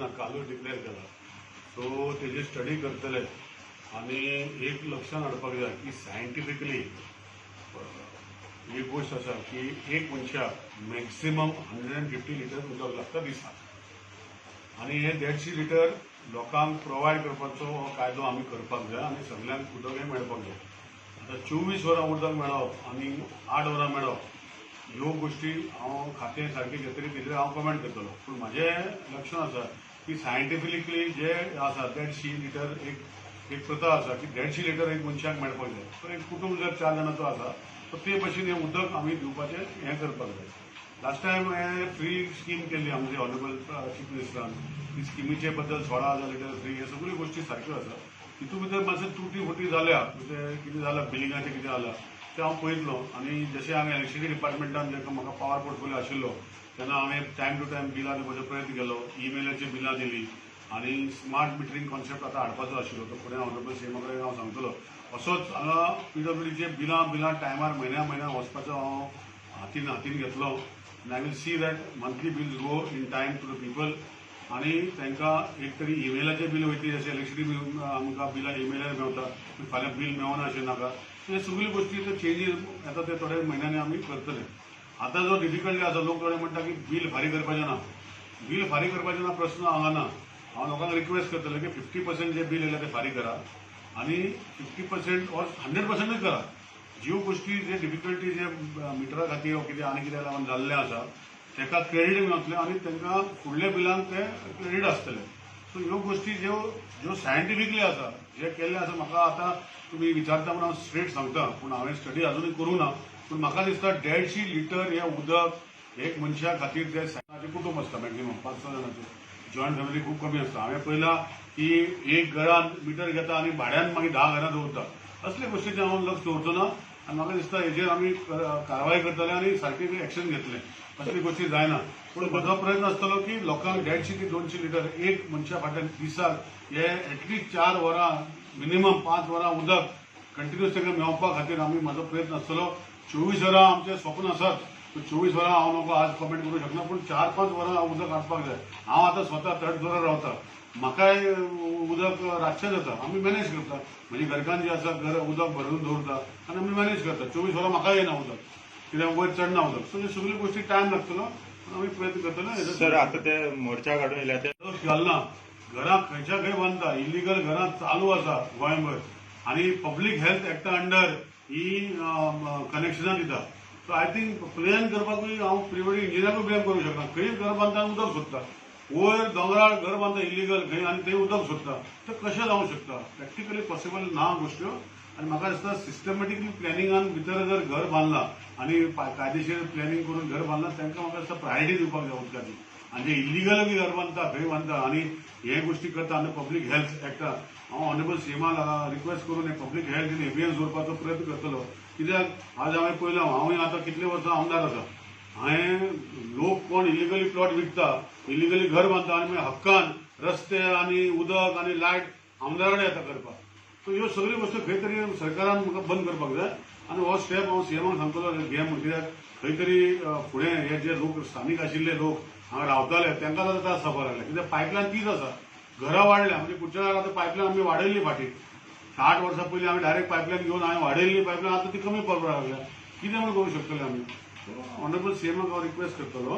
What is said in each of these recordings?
ना, कालूच डिक्लेअर केला. सो तेजी स्टडी करतले आनी एक लक्षात हाडपाक जाय की सायंटिफिकली एक गोश्ट आसा की एक मनशाक मॅक्सिमम 150 लिटर उदक लागता दिसाक आनी हे 150 लिटर लोकांक प्रोवायड करपाचो हो कायदो आमी करपाक जाय आनी सगल्यांक उदक हें मेळपाक जाय. आतां 24 वरां उदक मेळप आनी 8 वरां मेळप ह्यो गोश्टी हांव खातें सारकें घेतली तेजेर हांव कमेंट करतलो. पूण म्हाजें लक्षांत आसा की सायंटिफिकली जे आसा 150 लिटर एक प्रथा आसा की 150 लिटर एक मनशाक मेळपाक जाय. सो एक कुटूंब जर 4 जाणांचो आसा तर ते भशेन हें उदक आमी दिवपाचें हें करपाक जाय. लास्ट टायम हें फ्री स्कीम केल्ली आमचे ऑनरेबल चीफ मिनिस्टरान, ती स्किमीचे बद्दल 16,000 लिटर फ्री हे सगळ्यो गोश्टी सारक्यो आसा. तितून भितर मातशें तुटी फुटी जाल्या, म्हणजे कितें जालां बिलिंगाचें कितें जालां तें हांव पळयतलो. आनी जशें हांवें इलेक्ट्रिसिटी डिपार्टमेंटान जेन्ना म्हाका पावर पोर्टफोलियो आशिल्लो तेन्ना हांवें टायम टू टायम बिलां दिवपाचो प्रयत्न केलो, ईमेलाचेर बिलां दिली आनी स्मार्ट मिटरींग कॉन्सेप्ट आतां हाडपाचो आशिल्लो तो फुडें ऑनरेबल सीएमा कडेन हांव सांगतलो. असोच हांगा पीडब्ल्यूडीचे बिलां टायमार म्हयन्या म्हयन्या वचपाचो हांव हातीन घेतलो आनी I will see that monthly bills go in time to the people आनी तांकां एक तरी ईमेलाचें बील वयतली, जशें इलेक्ट्रिसिटी बील आमकां बिलां ईमेलार मेवता, फाल्यां बील मेवना अशें नाका. हे सगळ्यो गोश्टी ते चेंजीस येता ते थोड्या म्हयन्यांनी आमी करतले. आतां जो डिफिकल्टी आसा, लोक थोडे म्हणटा की बील फारीक करपाचें ना, बील फारीक करपाचें ना प्रश्न हांगा ना. हांव लोकांक रिक्वेस्ट करतलें की 50% जे बील येयला ते फारीक करा आनी 50% ऑर 100%ूच करा. ज्यो गोश्टी जे डिफिकल्टी जे मिटरा खातीर कितें आनी कितें लागून जाल्लें आसा ताका क्रेडीट मेळटलें आनी तांकां फुडल्या बिलांक ते क्रेडीट आसतलें. सो ह्यो गोश्टी ज्यो ज्यो सायंटिफिकली आसा जे केल्लें आसा, म्हाका आतां तुमी विचारता म्हणून हांव स्ट्रेट सांगता, पूण हांवें स्टडी अजुनूय करूं ना. पूण म्हाका दिसता 150 लिटर हें उदक एक मनशा खातीर जे जाणांचें कुटूंब आसता मॅक्झिमम 5-6 जाणांचें, जॉयंट फॅमिली खूब कमी आसता. हांवें पळयलां की एक घरान मिटर घेता आनी भाड्यान मागीर 10 घरां दवरता. असले गोश्टीचें हांव लक्ष दवरचो ना आनी म्हाका दिसता हेजेर आमी कारवाय करतले आनी सारकी एक्शन घेतले, असली गोश्टी जायना. पूण म्हजो प्रयत्न आसतलो की लोकांक 150 ते 200 लिटर एक मनशा फाटल्यान दिसाक हे एटलिस्ट 4 वरां मिनिमम 5 वरां उदक कंटिन्युअस तांकां मेळपा खातीर आमी म्हजो प्रयत्न आसतलो. 24 वरां आमचें स्वप्न आसाच, पूण 24 वरां हांव नको आज कमेंट करूं शकना, पूण 4-5 वरां उदक हाडपाक जाय. हांव आतां स्वता थर्ड फ्लोरार रावता, म्हाकाय उदक रातचें जाता, आमी मॅनेज करता. म्हजी घरकान्न जी आसा घर उदक भरून दवरता आनी आमी मॅनेज करता. 24 वरां म्हाकाय येना उदक, कित्याक वयर चडना उदक. सो हे सगळ्यो गोश्टी टायम लागतलो, पूण आमी प्रयत्न करतले. सर आतां ते मोर्चा काडून येयल्या ते लक्ष घालना, घरां खंयच्या खंय बांदता, इलिगल घरां चालू आसा गोंयभर आनी पब्लीक हेल्थ एक्टा अंडर ही कनेक्शनां दिता. सो I think plan करपाकूय हांव प्रिवेट इंजिनियराकूय ब्लेम करूंक शकना. खंय घर बांदता आनी उदक सोदता, वयर दोंगरार घर बांदता इलिगल खंय आनी थंय उदक सोदता, तें कशें जावंक शकता? प्रॅक्टिकली पॉसिबल ना गोश्ट्यो. आनी म्हाका दिसता सिस्टमॅटिकली प्लॅनिंगान भितर जर घर बांदलां आनी कायदेशीर प्लॅनिंग करून घर बांदलां तांकां म्हाका दिसता प्रायोरिटी दिवपाक जाय उदकाची. आनी जे इलिगल बी घर बांदता खंय बांदता आनी हे गोश्टी करता आनी पब्लीक हेल्थ एक्टा हांव ऑनरेबल सीएमा रिक्वेस्ट करून हे पब्लीक हेल्थ इन एबियन्स दवरपाचो प्रयत्न करतलो. कित्याक आज हांवें पळयलां, हांवूय आतां कितले वर्सां आमदार आसा, हांवें लोक कोण इलिगली प्लॉट विकता, इलिगली घर बांदता आनी मागीर हक्कान रस्ते आनी उदक आनी लायट आमदारा कडेन येता करपाक. सो ह्यो सगळ्यो वस्तू खंय तरी सरकारान म्हाका बंद करपाक जाय आनी हो स्टेप हांव सीएमाक सांगतलो घे म्हूण. कित्याक खंय तरी फुडें हे जे लोक स्थानीक आशिल्ले लोक हांगा रावताले तांकां आतां त्रास जावपाक लागले. कित्याक पायपलायन तीच आसा, घरां वाडल्या, म्हणजे कुडचड्यार आतां पायपलायन आमी वाडयल्ली फाटीं 60 वर्सां पयलीं आमी डायरेक्ट पायपलायन घेवन हांवें वाडयल्ली पायपलायन आतां ती कमी पडपाक लागल्या. कितें म्हूण करूंक शकतले आमी? सो ऑनरेबल सीएमाक हांव रिक्वेस्ट करतलो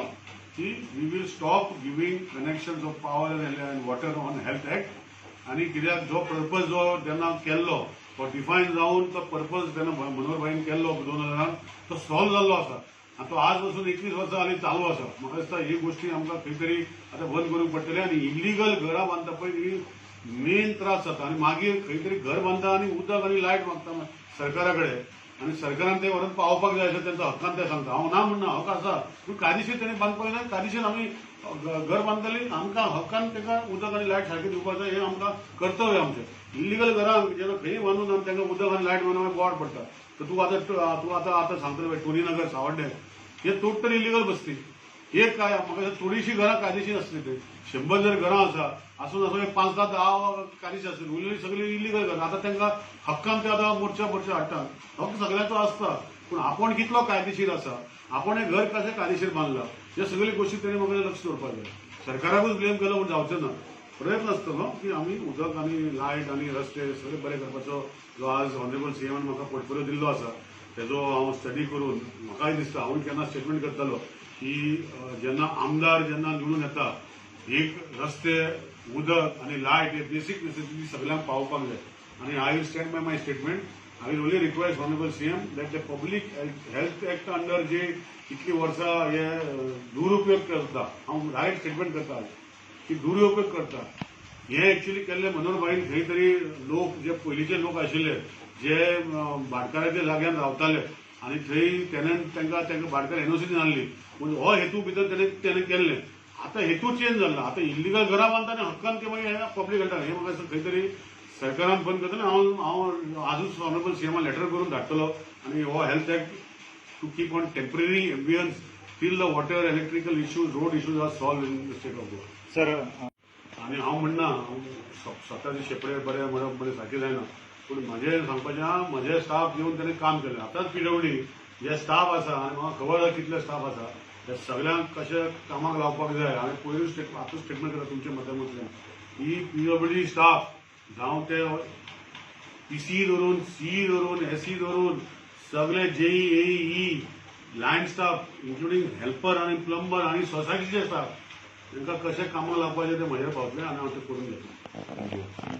की we will stop giving connections of power and water on health act. आनी कित्याक जो पर्पज जो जेन्ना केल्लो तो डिफायन जावन तो पर्पज जेन्ना मनोहर भाईन केल्लो 2000 तो सॉल्व जाल्लो आसा आनी तो आज पासून 21 वर्सां जालीं चालू आसा. म्हाका दिसता ही गोश्टी आमकां खंय तरी आतां बंद करूंक पडटली. आनी इलिगल घरां बांदता पळय ही मेन त्रास जाता आनी मागीर खंय तरी घर बांदता आनी उदक आनी लायट मागता सरकारा कडेन आनी सरकारान ते व्हरून पावोवपाक जाय अशें तेंचो हक्कान ते सांगता. हांव ना म्हणना, हक आसा, पूण कायदेशीर तेणी बांदपाक जाय. कायदेशीर आमी घर बांदतली, आमकां हक्कान ताका उदक आनी लायट सारकें दिवपाक जाय, हें आमकां कर्तव्य आमचें. इलिगल घरांक जेन्ना खंय बांदून आमी तांकां उदक आनी लायट बांदून बोवाळ पडटा. तर तूं आतां आतां सांगतले पळय टोनी नगर सावड्डें हे टोटल इलिगल बसती. एक काय म्हाका थोडीशीं घरां कायदेशीर आसली, ते 100 जर घरां आसा आसून आसून 5, 10 कायदेशीर आसली, उरलेली सगळी इलिगल घरां. आतां तांकां हक्कान ते आतां मोर्चा मोर्चा हाडटा. हक्क सगळ्यांचो आसता, पूण आपूण कितलो कायदेशीर आसा, आपूण हें घर कशें कायदेशीर बांदलां, ह्या सगळ्यो गोश्टी तेणी म्हाका लक्ष दवरपाक जाय. सरकाराकूच ब्लेम केलो म्हूण जावचें ना. प्रयत्न आसतलो की आमी उदक आनी लायट आनी रस्ते सगळे बरे करपाचो जो आज ऑनरेबल सीएमान म्हाका पोर्टफोलियो दिल्लो आसा तेजो हांव स्टडी करून म्हाकाय दिसता, हांवूय केन्ना स्टेटमेंट करतालो की जेन्ना आमदार जेन्ना निवडून येता एक रस्ते, उदक आनी लायट हे बेसीक नेसेसिटी सगळ्यांक पावोवपाक जाय. आनी I will stand by my statement. I will only request honourable CM that the Public Health Act under जे इतली वर्सां हे दुरुपयोग करता, हांव डायरेक्ट स्टेटमेंट करता की दुरुपयोग करता. हे एक्च्युअली केल्ले मनोहर भाईन खंय तरी लोक जे पयलींचे लोक आशिल्ले जे भाटकाराच्या जाग्यान रावताले आनी थंय टेनंट तांकां तांकां भाटकार एनओसी नासली, पूण हो हेतू भितर तेणें केल्ले. आतां हेतू चेंज जाला. आतां इल्लिगल घरां बांदता आनी हक्कान ते मागीर पब्लीक घालता. हें म्हाका दिसता खंय तरी सरकारान बंद करता. हांव आजूच ऑनरेबल सीएमा लेटर करून धाडटलो आनी हो health act to keep on temporary abeyance till the water, electrical issues, road issues are solved in the state of Goa. Sir, आनी हांव म्हणना हांव स्वताचे शेपडे बरे म्हणप बरें सारकें जायना, पूण म्हजें सांगपाचें आहा, म्हजे स्टाफ येवन ताणें काम केलें. आतांच पीडब्ल्यूडी जे स्टाफ आसा आनी म्हाका खबर आसा कितले स्टाफ आसा, ते सगळ्यांक कशें कामाक लावपाक जाय. हांवें पयरूच आतांच स्टेटमेंट केलां तुमच्या माध्यमांतल्यान की पीडब्ल्यूडी स्टाफ जावं ते पीसी धरून, सी धरून, एसी धरून सगळे JE, AE, line staff including helper आनी प्लंबर आनी सोसायटीचे स्टाफ, तांकां कशें कामाक लावपाचें तें म्हजेर पावतलें आनी हांव तें करून घेतलें. Thank you.